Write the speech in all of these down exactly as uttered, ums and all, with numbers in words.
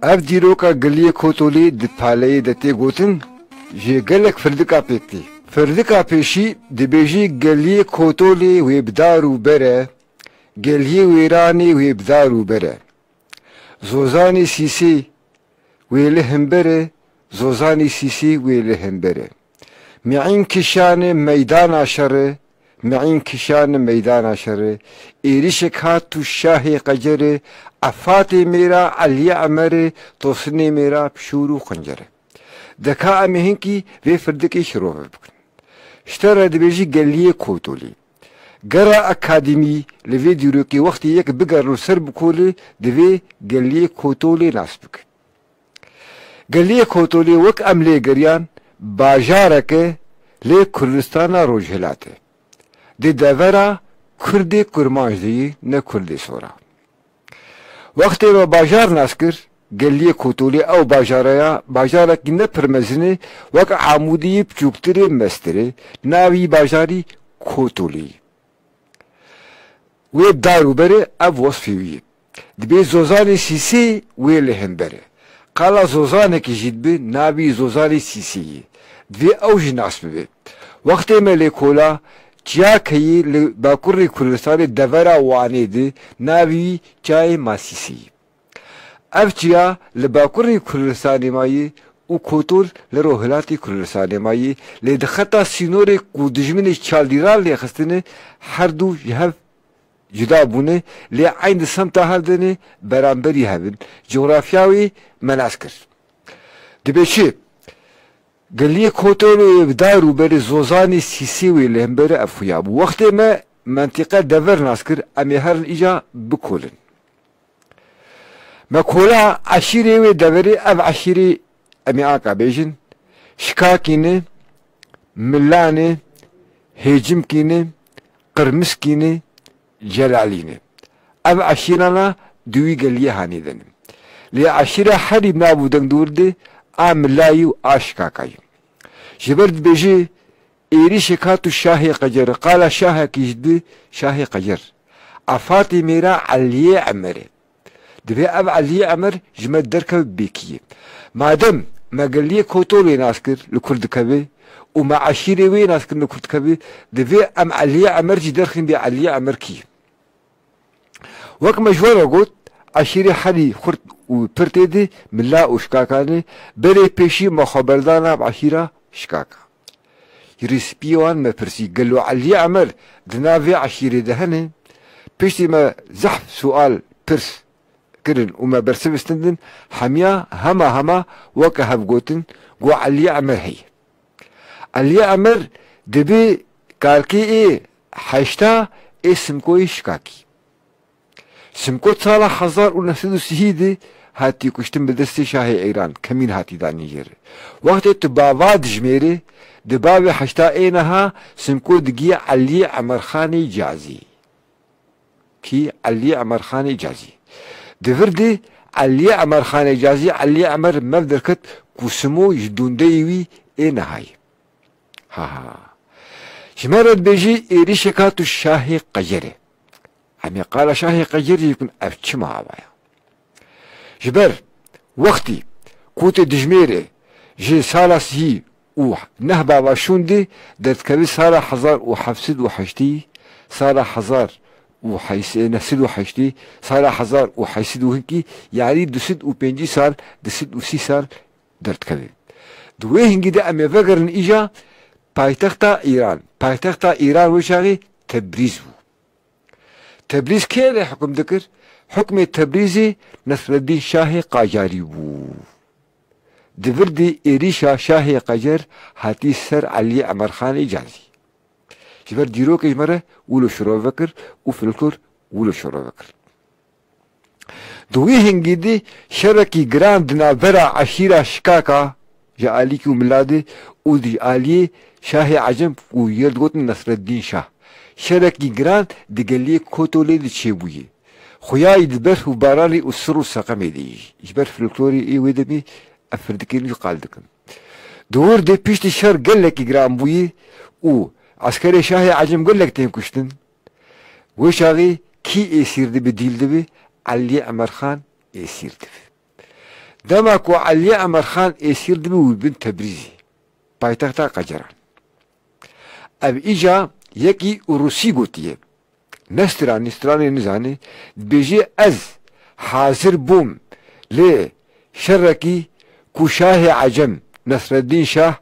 Ev dîroka Geliyê Kotolê di paleyê de tê gotin, jê gelek firdika pêk tê. Firdika pêşî dibêjî Geliyê Kotolê wê bi dar û ber e, Geliyê Wêranê wê bi dar û ber e. Zozanê Sîsê wê li hember e, Zozanê Sîsê wê li hember e. Mi'în kişane meydana şerê, mi'în kişane meydana şerê. Êrişek hat tu şahê qecerê, efatê mêra Eliyê Emerê, tosinê mêra pişûr û xencerê. Deka em ê hinkî vê firdikê şirove bikin. Ji te re dibêjî Geliyê Kotolê. Gera akademî li vê dîrokê wextê yek bigerin û ser bikolê, divê Geliyê Kotolê nas bikin. Geliyê Kotolê wek em lê geriyan bajarek e lê Kurdistana Rojhilat e. Di devera Kurdê Kurmanc de yî, ne Kurdê Sora. Wextê me bajar nas kir, Geliyê Kotolê ew bajara ya, bajarekî ne pir mezin e, wek Amûdê yî piçûktir e, mestir e, navê bajarî Kotolê yî. Wê bi dar û berê ev wesfê wî ye. Dibê Zozanê Sîsê wê li hember e. Qala Zozanekî jî dibe navê Zozanê Sîsê yê. Divê ew jî nas bibe. Wextê me lê kola çiyakeyî li Bakurê Kurdistanê devera Wanê de navê wî Çiyayê Masîsê yê. Ev çiya li Bakurê Kurdistanê mayî û Kotol li Rojhilatê Kurdistanê mayî, lê di xeta sînorê ku dijminê Çaldîran lê xistine, her du ji hev cuda bûne, lê eyn di semta hev de ne, beramberî hev in. Cografya wî me nas kir. Dibê çi? Geliyê Kotolê bi dar û berê Zozanê Sîsê wê li hember e, ev xuya bû. Wextê me mentîqe dever nas kir, em ê herin îca bikolin. Me kola eşîrê wê deverê, ev eşîrê em ê anka bêjin, Şikakî ne, Mila ne, Hêcimkî ne, Qirmiskî ne, Celalî ne. Ev eşîrana di wî geliyê hanê de ne. Lê eşîra herî nav û deng dûr de a Milayî û a Şikakayî. Ji ber dibêje, êrîşek hat û şahê qecer, qala şahekî jî dibe şahê qecer. Efatê mêra Eliyê Emer e. Divê ev Eliyê Emer ji me derkeve bê kî ye. Madem me Geliyê Kotolê nas kir li kur dikeve û me eşîrê wê nas kirin li kur dikeve, divê em Eliyê Emer jî derxin bê Eliyê Emer kî ye. Wek me ji we re got, eşîrê herî xurt û pir tê de Mila û Şikaka ne, berê pêşî me xwe berdana bi eşîra Şikaka. Ji rêspiyê wan me pirsî, gelo Eliyê Emer di nav vê eşîrê de hene? Piştî me zehf sual pirs kirin û me bersiv stendin, hemiya hema hema weke hev gotin, got Eliyê Emer heye. Eliyê Emer dibe kalkê ê heşta ê Simkoyê Şikakî. Simko sala hezar û neh sed û sî de hatî kuştin bi destê şahê Îran, kemîn hatî danîn jê re. Wextê tu bava dijmêrî, di bavê heşta ê niha Simko digiye Eliyê Emerxanê Cazî. Kî? Eliyê Emerxanê Cazî. Di vir de Eliyê Emerxanê Cazî, Eliyê Emer mev derket ku Simo ji dûndeyê wî ê niha ye. Ha ha. Ji me re dibêjî êrîşek hat û şahê qecer e. Em ê qala şahê qecer jî bikin, ev çima ava ya? Ji ber wextî ku tu dijmêrî ji sala sî û neh bava şûn de derdikevî sala hezar û heft sed û heştê, sala hezar û heşt sed, neh sed û heştê, sala hezar û heşt sed û hinkî, yanî du sed û pêncî sal, du sed û sî sal derdikeve. Di wê hingî de em ê vegerin îja paytexta Îran. Paytexta Îran wê çaxê Tebrîz bû. Tebrîz kê lê hukm dikir? Hukmê Tebrîzê Nesreddîn Şahê Qacarî bû. Di vir de êrîşa Şahê Qacar hatî ser Elî Emerxanê Cazî. Ji ber dîrokê ji me re wilo şirove kir û folklor wilo şirove kir. Di wî hingî de şerekî giran di navbera eşîra Şikaka ji alîkî û mila de û di aliyê Şahê Ecem û yê digotin Nesreddîn Şah. Şerekî giran di geliyê Kotolê de çêbûye. Xuyayî di berf û baranê û sir û seqemê de yî. Ji ber folklorê ê wê demê ev firdikên wî qal dikin. Di wir de piştî şer gelekî giran bûye û eskerê Şahê Ecem gelek tên kuştin. Wê çaxê kî êsîr dibe, dîl dibe? Elî Emerxan êsîr dibe. Dema ku Elî Emerxan êsîr dibe û bin Tebrîzê, paytexta Qeceran. Ev îca yekî Rûsî gotiye. Ne stranî, stranê nizane, dibêje, ez hazir bûm lê şerekî ku şahê Ecem, Nesreddîn Şah,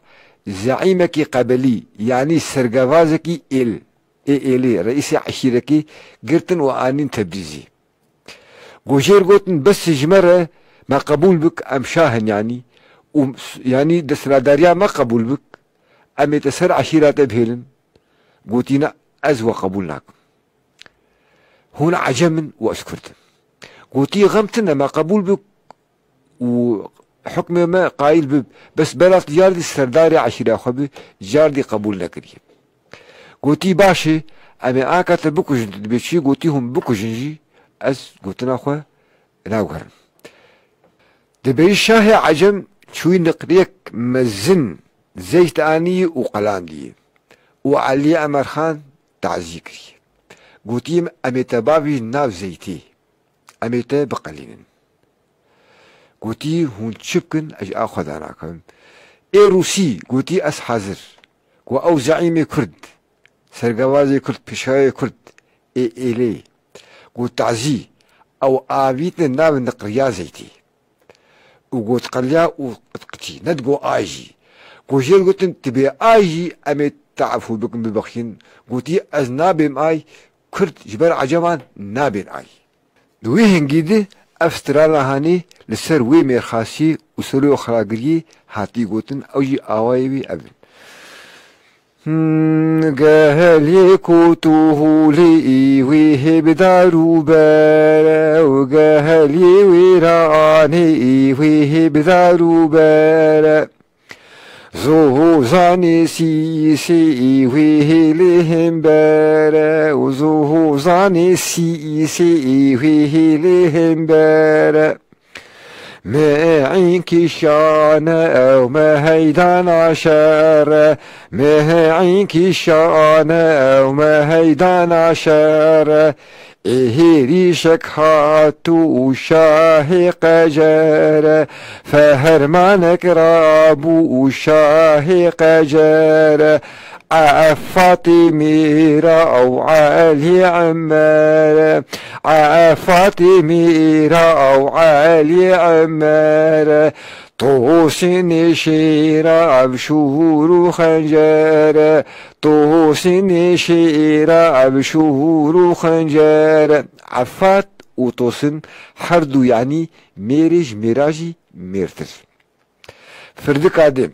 zeîmekî qebelî, yanî sergevazekî êl, ê êlê, reîsê eşîrekî girtin û anîn Tebrîzî. Gojêr gotin, bes ji me re me qebûl bik, em şah in yanî, û s-, yanî desthilatdariya me qebûl bik, em ê te ser eşîra te bihêlin. Gotî, ne, ez we qebûl nakim. Hûn Ecem in û ez Kurd im. Gotî, xem tune, me qebûl bik û hukmê me qayîl bib, bes bela tu car dî serdarê eşîra xwe bi, car dî qebûl nekiriye. Gotî, baş e, em ê anka te bikujin, tu dibê çi? Gotî, hûn bikujin jî, ez gotina xwe naguherim. Dibêjî şahê Ecem çûyî niqriyek mezin zeyt anî û qelandî û Elî Emerxan tazî kiriye. Gotî, em ê te bavîjin nav zeytê, em ê te biqelînin. Gotî, hûn çi bikin, ez ji a xwe danakim. Ê Rûsî gotî, ez hazir. Ku ew zeîmê Kurd, sergevazê Kurd, pêşayê Kurd ê êlê, ku tazî ew avîtine nav niqriya zeytî. Û got, qeliya û qitî, nedigo ay jî. Gojêr gotin, tu bê ay jî em ê te efû bikin, bibexşîn. Gotî, ez nabêm ay, Kurd ji ber Eceman nabên ay. Di wî hingî de ev strana hanê li ser wê mêrxasî û serê xiragiriyê hatî gotin, ew jî awayê wî ev in. Hmm, geheliyê ku tu hûlî wî hê bi dar û bere û geheliyê wî ranê wî hê bi dar û bere. Zû zanî sîsî wî hê lê hembere û zû zanî sîsî wî hê lê hembere. Me înkî şane ew me heydana şere, me înkî şane ew me heydana şere. Ê hêrîşek hat û şahê qecere, fehermanek rabû û şahê qecere. A Fatîmî ra ew Elî Emere, a Fatîmî ra ew Elî Emere. Tosînê şêra ev şûr û xencere, tosînê şêra ev şûr û xencere. Efat û Tosin her du yanî mêrê ji mêra jî mêrtir. Firdika di.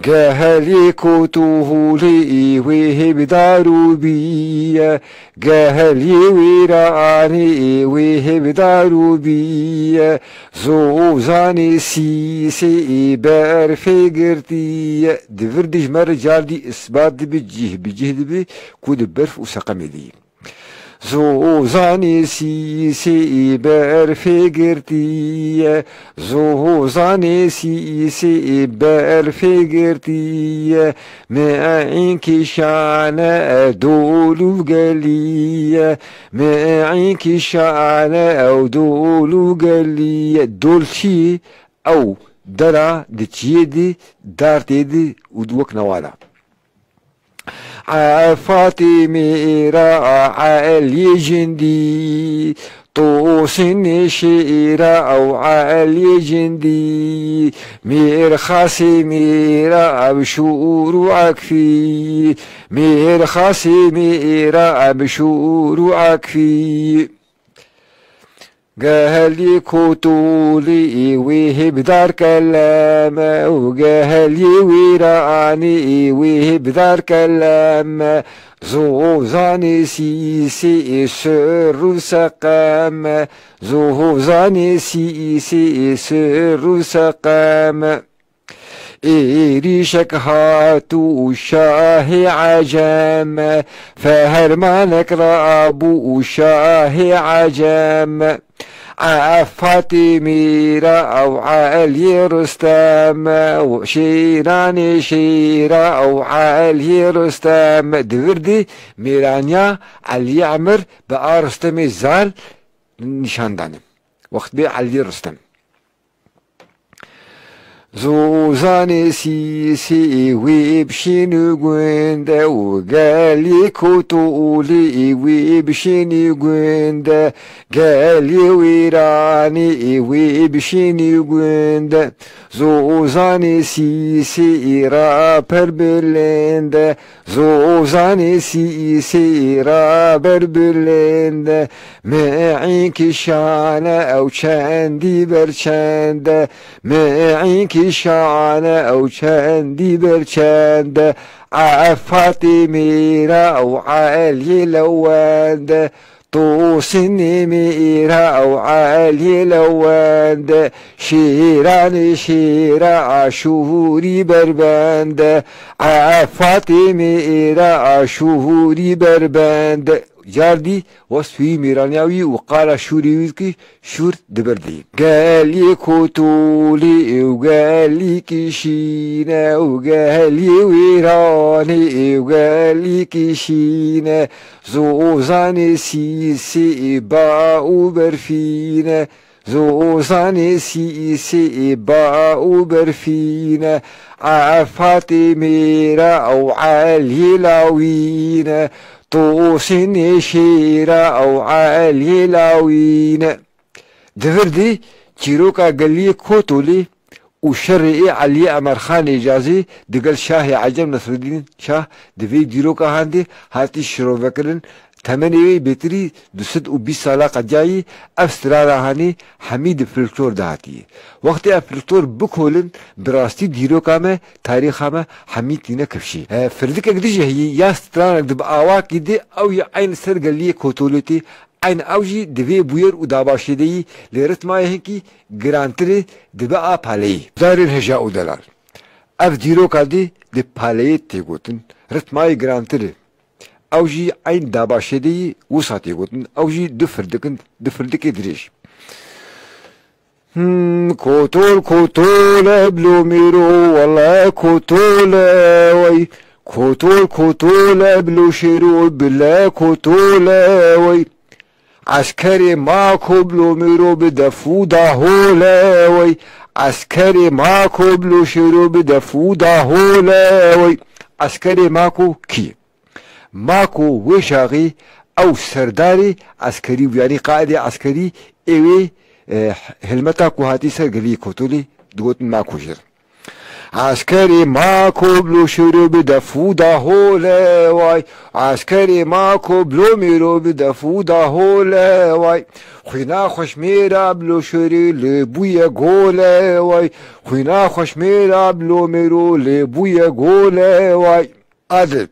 Geheliyê ku tu hûlî wê hê bi dar û bîye, geheliyê wê ra anî wê hê bi dar û bîye, zû zanî sîsê berfê girtîye. Di vir dî ji me re car dî isbat dibi, cih bi cih dibi ku di berf û seqemê de yî. Zû zanî sîsê berfê girtîye, zû zanî sîsê berfê girtîye. Me înkî şane dol û gelîye, me înkî şane ew dol û gelîye. Dol çi? Ew dera di çiyê di, dar tê di û wek newala. A Fatîmî ra a Elî cindî, Tosinê şêra ew Elî cindî, Mîr Xasimî ra ev şûr û ekfî, Mîr Xasimî ra ev şûr û ekfî. Gehelî kotûlî wî hîbdar keleme û gehelî wî ra anî wî hîbdar keleme. Zû zanî sîsî sir û seqeme. Zû zanî sîsî sir û seqeme. Êrîşek hat û şahê Ecem, fehermanek rabû û şahê Ecem. A Fatîmî ra ew Elî Rustem, û şêranê şêra ew Elî Rustem. Di vir dî mêraniya Elî Emir bi a Rustemê zal nîşan dane. Wext bê Elî Rustem. Zozanê Sîsê wê bişînî gund e û gelê Kotolê wê bişînî gund e. Gelê Wêranê wê bişînî gund e. Zozanê Sîsê raper bilind e. Zozanê Sîsê raber bilind e. Mi'în kişane ew çendî ber çend e. Mi'în kişane ew çendî ber çend e. A Fatîmê ra ew Eliyê lewend e. Tosinê mêra ew Eliyê lewend e. Şêranê şêra Aşûrî berbend e. A Fatîmê êra Aşûrî berbend e. Cardî wesfî mêraniya wî û qala şûrê wî dikî, şûr dibirdî. Gelî Kotolî û gelî Kişîne û gelî Wêranê û gelî Kişîne. Zozanê Sîsê ba û berfîne. Zozanê Sîsê ba û berfîne. A Fatîmê ra ew Eliyê lawîne. Tosinê şêra ew Eliyê lawîne. Di vir de çîroka geliyê Kotolê û şerê ê Eliyê Emerxanê Cazî digel Şahê Ecem Nesreddîn Şah di vê dîroka han de hatî şirovekirin. Temenê wê bêtirî du sed û bîst sala qediyayî. Ev strana hanî hemî di folklor de hatiye. Wextê ev folklor bikolin, bi rastî dîroka me, tarîxa me hemî tîne kifşî. E, firdikek dijî heyî ya stranek di bi awakî de ew yê eyn ser geliyê Kotolê tê. Eyn ew jî divê bûyer û dabaşêdeyî lê ritmayê hinkî girantir e, dibe a paleyî. Darên heja û delal. Ev dîroka dî di paleyê tê gotin, ritmayê girantir e. Ew jî eyn dabaşêdeyî wisa tê gotin. Ew jî du firdik in, du firdikê dirêj. Hmm, kotol, kotol e bilo mêro, wele kotol e wey. Kotol, kotol e bilo şêro, bile kotol e wey. Eskerê ma ko bilo mêro bi def û dahol e wey. Eskerê ma ko bilo şêro bi def û dahol e wey. Eskerê ma ko kî? Mako wê çaxê ew serdarê eskerî bû, yanî qaedê eskerî ê wê, e, hilmeta ku hatî ser geliyê Kotolê digotin Mako jê re. Eskerê Mako bilo şêro bi def û dahol e way. Eskerê Mako bilo mêro bi def û dahol e way. Xwîna xweşmêra bilo şêrê lê bûye gol e way. Xwîna xweşmêra bilo mêro lê bûye gol e way. Adil.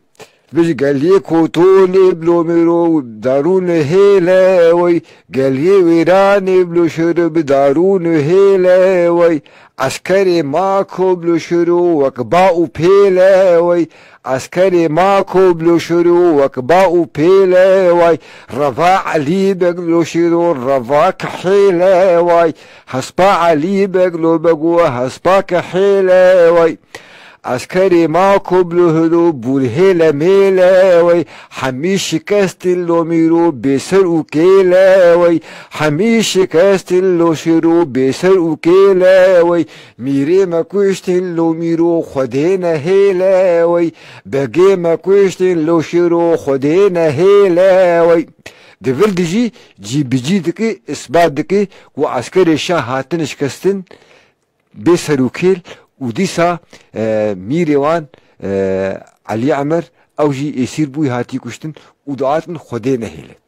Bi geliyê Kotolê bilo mêro darûn hêle wey. Geliyê Wêranê bilo şêro bi darûn hêle wey. Eskerê Mako bilo şêro wek ba û pêle wey. Eskerê Mako bilo şêro wek ba û pêle wey. Reva Elî Beg bilo şêro reva kihêle wey. Hespa Elî Beg lo bego hespa kihêle wey. Eskerê Mako bilo hilo bûrhêle mêle wey. Hemî şikestin lo mîro bêser û kêle wey. Hemî şikestin lo şêro bêser û kêle wey. Mîrê me kuştin lo mîro Xwedê nehêle wey. Begê me kuştin lo şêro Xwedê nehêle wey. Di vir dijî cî bi cî dike, isbat dike ku eskerê şah hatin şikestin, bê ser û kêl û dîsa, e, mîrê wan, e, Elî Emer, ew jî êsîr bûyî, hatî kuştin û dihatin Xwedê nehêlin.